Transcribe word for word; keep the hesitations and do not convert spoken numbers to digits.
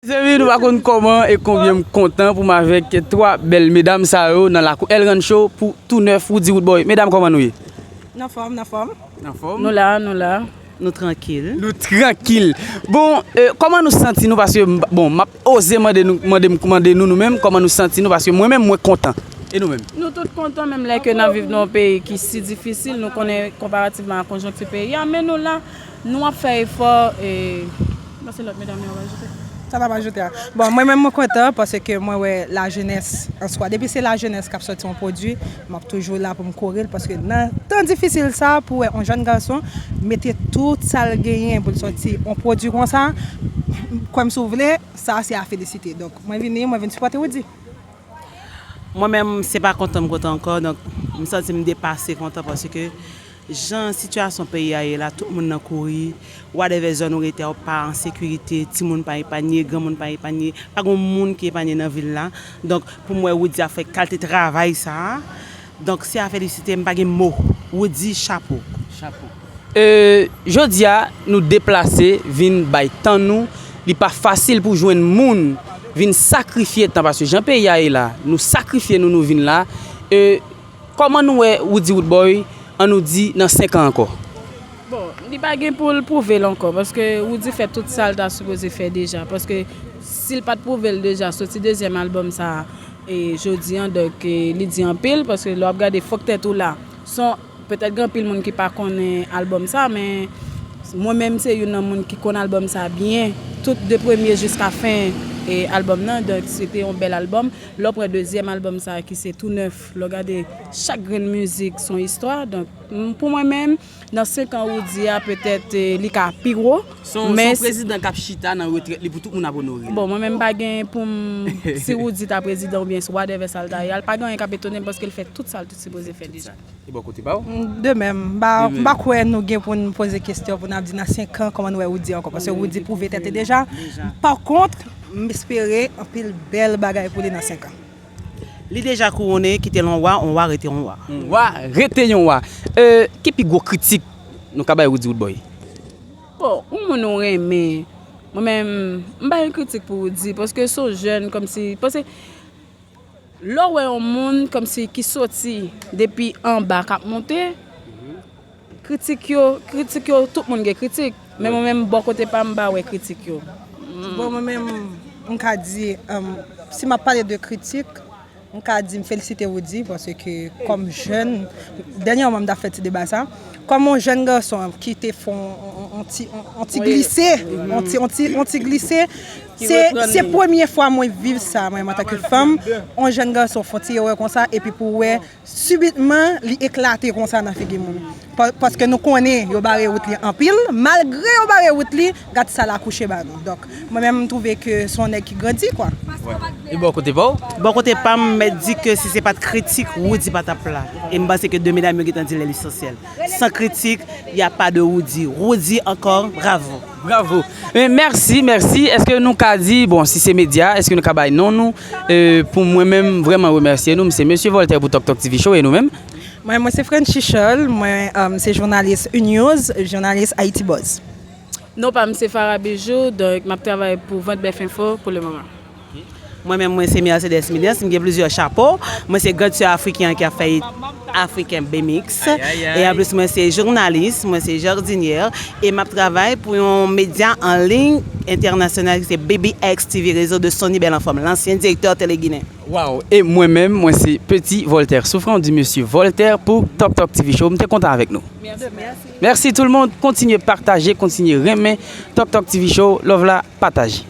Mezanmi, nou pa konn kòman e konbyen m kontan pou m avèk twa bèl medam sa yo nan lakou El Rancho pou tou nèf Roody Roodboy. Medam, kòman nou ye? Nan fòm, nan fòm. Nan fòm? Nou la, nou la. Nou trankil. Nou trankil. Bon, euh, kòman nou santi nou? Paske, bon, m ap oze mande nou, mande, mande nou, nou menm, kòman nou santi nou? Paske mwen menm, mwen kontan. E nou menm? Nou tout kontan, menm lè ke n ap viv nan yon peyi ki si difisil, nou konnen konparativman a konjonkti peyi a, men nou la, nou ap fè efò, e, bon, se lòt medam yo ap ajoute. Sa n ap ajoute a. Bon, mwen menm mwen kontan paske mwen wè lajenès an swa. Depi se lajenès k ap sòti yon pwodui, m ap toujou la pou m kore l paske nan tan difisil sa pou wè yon jèn gason mete tout sa l genyen pou l sòti yon pwodui konsa, kwè m si w vle, sa se a felisite. Donk, mwen vini, mwen vin sipòte Roody. Mwen menm, se pa kontan m kontan ankò, donk m santi m depase kontan paske jan sitiyasyon peyi a ye la, tout moun nan kouri, whatever zòn ou rete a, ou pa an sekirite, timoun pa epanye, granmoun pa epanye, pa gen moun ki epanye nan vil la. Donk, pou m wè Roody ap fè kalite travay sa a, donk se a felisite, m pa gen mo. Roody, chapo. Chapo. E, jodi a, nou deplase, vin bay tan nou. Li pa fasil pou jwenn moun vin sakrifye tan, paske jan peyi a ye la, nou sakrifye nou, nou vin la. E, kòman nou wè Roody Roodboy, an nou di, nan senk an ankò? Bon, li pa gen pou l pwouve l ankò, paske Roody fè tout sa l ta sipoze fè deja, paske si l pa t pwouve l deja, soti dezyèm albòm sa a, e jodi an, donk, e, li di anpil, paske lè w ap gade Fòk Tèt ou la, se yon, petèt gen anpil moun ki pa konnen albòm sa, men mwen menm se youn nan moun ki konn albòm sa byen, tout de premye jiska fen, e, albòm nan, donk se te yon bèl albòm. Lè w pran dezyèm albòm sa ki se Tou Nèf, lè w gade chak grenn mizik se yon istwa, donk, m, pou mwen menm, nan senk an Roody a, petèt, e, li ka pi gwo. Se yon, se Men yon prezidan k ap chita nan retrèt li pou tout moun ap onore l. Bon, mwen menm pa gen pou m, si Roody ta prezidan oubyen whatever sa l ta ye a, l pa gen anyen k ap etone m paske l fè tout sa l t sipoze fè deja. E bò kote pa w? De menm, m pa, m pa kwè nou gen pou n poze kesyon pou n ap di nan senk an kòman nou wè Roody ankò, paske Roody pwouve tèt li deja. Pa kont, m espere anpil bèl bagay pou li nan senk an. Li deja kouwone, kite l yon wa, yon wa rete yon wa. Yon wa rete yon wa. E, ki pi gwo kritik nou ka bay Roody Roodboy? Bon, yon moun ou renmen, mwen menm, m pa gen kritik pou Roody, paske se yon jèn, kòmsi, paske lè w wè yon moun, kòmsi, ki soti depi anba k ap monte, kritik yo, kritik yo, tout moun gen kritik, men mwen menm, bò kote pa m, m pa wè kritik yo. Bon, mwen menm, m ka di, um, si m ap pale de kritik, m ka di m felisite Roody paske kòm jèn, dènyèman m t ap fè ti deba sa, kòm yon jèn gason ki te fè yon, yon, yon ti, yon, yon ti glise, yon ti, yon ti, yon ti glise, se, se premye fwa mwen viv sa, mwen menm antanke fanm, yon jèn gason fè yon ti erè konsa, epi pou wè sibitman li eklate konsa nan figi moun. Pa-, paske nou konnen yo bare wout li anpil, malgre yo bare wout li, gad sa l akouche ba nou. Donk, mwen menm m twouve ke se yon nèg ki grandi, kwa. E bò kote pa w? Bò kote pa m, m mèt di ke si se pa t kritik, Roody pa t ap la. E m panse ke de medam yo gentan di lè lesansyèl. San kritik, y a pas de Roody. Roody ankò, bravo. Bravo. Men mèsi, mèsi. Èske nou ka di, bon, si se medya, èske nou ka bay non nou? E, pou mwen menm, vrèman remèsye nou. M se Mesye Voltaire pou Tok Tok T V Show, e nou menm? Mwen, mwen se Frenchy Charles, mwen, um, se jounalis U News, jounalis Haiti Buzz. Non pa m se Farah Bijou, donk m ap travay pou Vant Bèf Enfo pou le moman. Mwen menm, mwen se Mercedes Milians, m gen plizyè chapo. Mwen se grande sœur afriken ki ap fè it afriken B M X. E anplis, mwen se jounalis, mwen se jardinyè, e m ap travay pou yon medya an liy entènasyonal ki se B B X T V, réseau de Sony Bèl Anfòm, lansyen direktè Télé Ginen. Waw, e mwen menm, mwen se Petit Voltaire Souffrant, di Mesye Voltaire pou Tok Tok T V Show. M te kontan avèk nou. Mèsi tout le monde, kontinye pataje, kontinye renmen Tok Tok T V Show, love la, pataje.